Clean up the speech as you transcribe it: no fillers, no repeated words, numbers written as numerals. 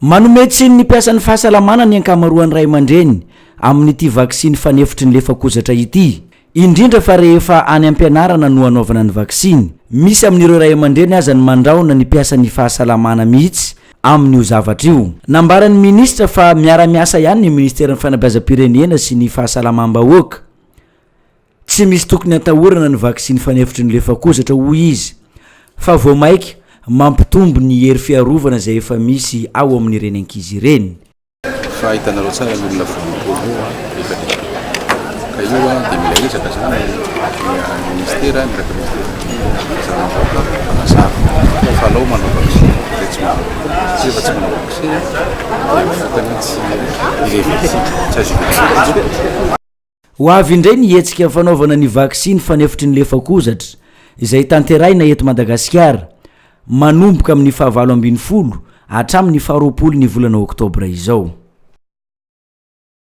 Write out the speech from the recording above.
Manome tsiny ny mpiasan'ny fahasalamana ny ankamaroan'ny ray aman-dreny amin'ity vaksiny fanefitry ny lefakozatra ity, indrindra fa rehefa any am-pianarana no anaovana ny vaksiny. Misy amin'ireo ray aman-dreny aza ny mandrahona ny mpiasan'ny fahasalamana mihitsy amin'io zavatra io. Nambaran'ny minisitra fa miara-miasa ihany ny minisiteran'ny fanabeazam-pirenena sy ny fahasalamam-bahoaka. Tsy misy tokony atahorana ny vaksiny fanefitry ny lefakozatra hoy izy fa vao maika mampitombo ny hery fiarovana izay efa misy ao amin'ireny ankizy ireny. Fa hitanareo tsara ny olona voan'ny io efa lehibe. Ka io dia mila ezaka izany ny ministera miaraka amin'ny fahasalamam-bahoaka manazava fa alao manao vaksiny izay tsy manao. Satria rehefa tsy manao vaksiny dia vokany tsy irreversible, tsy azo hiverenana. Ho avy indray ny hetsika fanaovana ny vaksiny fanefitry ny lefakozatra izay tanterahina eto Madagasikara manomboka amin'ny fahavalo ambinifolo hatramin'ny faharoapolo ny volana oktobra izao.